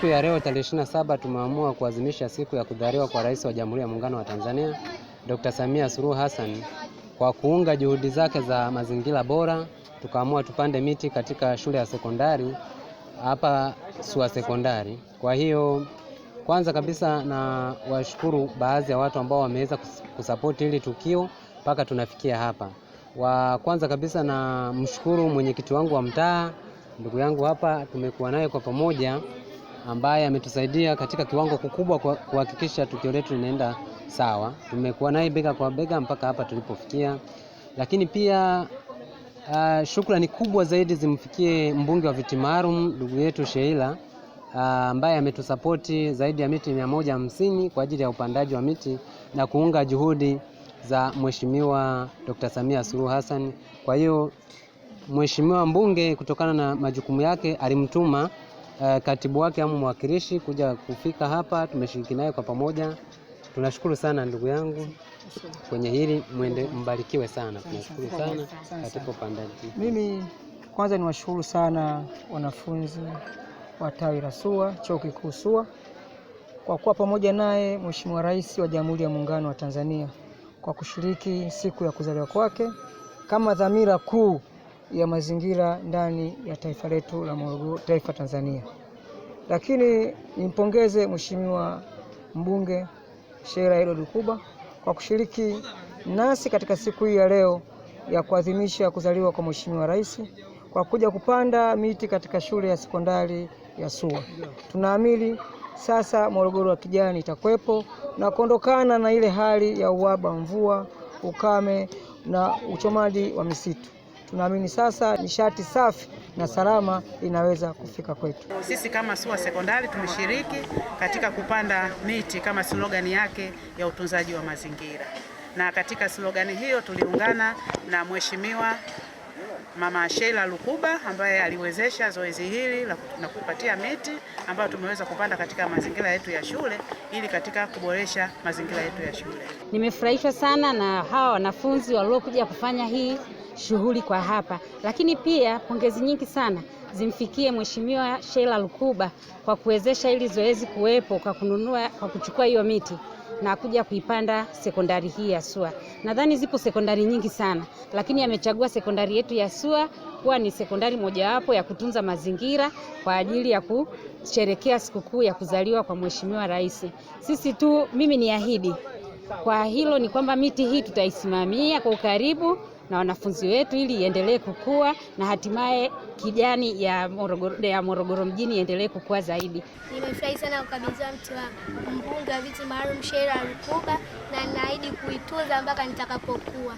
Siku ya leo tarehe 27 tumeamua kuadhimisha siku ya kuzaliwa kwa Rais wa Jamhuri ya Muungano wa Tanzania Dr. Samia Suluhu Hassan. Kwa kuunga juhudi zake za mazingira bora, tukaamua tupande miti katika shule ya sekondari hapa SUA Sekondari. Kwa hiyo kwanza kabisa na washukuru baadhi ya watu ambao wameweza kusapoti hili tukio mpaka tunafikia hapa. Wa kwanza kabisa na mshukuru mwenyekiti wangu wa mtaa, ndugu yangu hapa, tumekuwa naye kwa pamoja, ambaye ametusaidia katika kiwango kikubwa kuhakikisha tukio letu linaenda sawa. Tumekuwa naye bega kwa bega mpaka hapa tulipofikia, lakini pia shukrani kubwa zaidi zimfikie mbunge wa viti maalum ndugu yetu Sheila ambaye ametusapoti zaidi ya miti 150 kwa ajili ya upandaji wa miti na kuunga juhudi za Mheshimiwa Dr. Samia Suluhu Hassan. Kwa hiyo Mheshimiwa mbunge kutokana na majukumu yake alimtuma katibu wake au mwakilishi kuja kufika hapa, tumeshiriki naye kwa pamoja. Tunashukuru sana ndugu yangu kwenye hili, mwende mbarikiwe sana. Tunashukuru sana katika upandaji. Mimi kwanza niwashukuru sana wanafunzi wa tawi la SUA, Chuo Kikuu SUA, kwa kuwa pamoja naye Mheshimiwa Rais wa Jamhuri ya Muungano wa Tanzania kwa kushiriki siku ya kuzaliwa kwake kama dhamira kuu ya mazingira ndani ya taifa letu la Morogoro, taifa Tanzania. Lakini nimpongeze Mheshimiwa mbunge Sheila Edward Lukuba kwa kushiriki nasi katika siku hii ya leo ya kuadhimisha kuzaliwa kwa Mheshimiwa Rais kwa kuja kupanda miti katika shule ya sekondari ya SUA. Tunaamini sasa Morogoro ya kijani itakuwepo na kuondokana na ile hali ya uhaba mvua, ukame na uchomaji wa misitu. Tunaamini sasa nishati safi na salama inaweza kufika kwetu. Sisi kama SUA Sekondari tumeshiriki katika kupanda miti kama slogani yake ya utunzaji wa mazingira, na katika slogani hiyo tuliungana na Mheshimiwa Mama Sheila Lukuba ambaye aliwezesha zoezi hili na kupatia miti ambayo tumeweza kupanda katika mazingira yetu ya shule ili katika kuboresha mazingira yetu ya shule. Nimefurahishwa sana na hawa wanafunzi waliokuja kufanya hii shughuli kwa hapa, lakini pia pongezi nyingi sana zimfikie Mheshimiwa Sheila Lukuba kwa kuwezesha hili zoezi kuwepo kwa kununua, kwa kuchukua hiyo miti na kuja kuipanda sekondari hii ya SUA. Nadhani zipo sekondari nyingi sana, lakini amechagua sekondari yetu ya SUA kuwa ni sekondari mojawapo ya kutunza mazingira kwa ajili ya kusherekea sikukuu ya kuzaliwa kwa Mheshimiwa Rais. Sisi tu, mimi niahidi kwa hilo ni kwamba miti hii tutaisimamia kwa ukaribu na wanafunzi wetu ili iendelee kukua na hatimaye kijani ya Morogoro mjini iendelee kukua zaidi. Nimefurahi sana kukabidhiwa mti wa mbunge wa viti maalum Sheila Lukuba na ninaahidi kuitunza mpaka nitakapokuwa.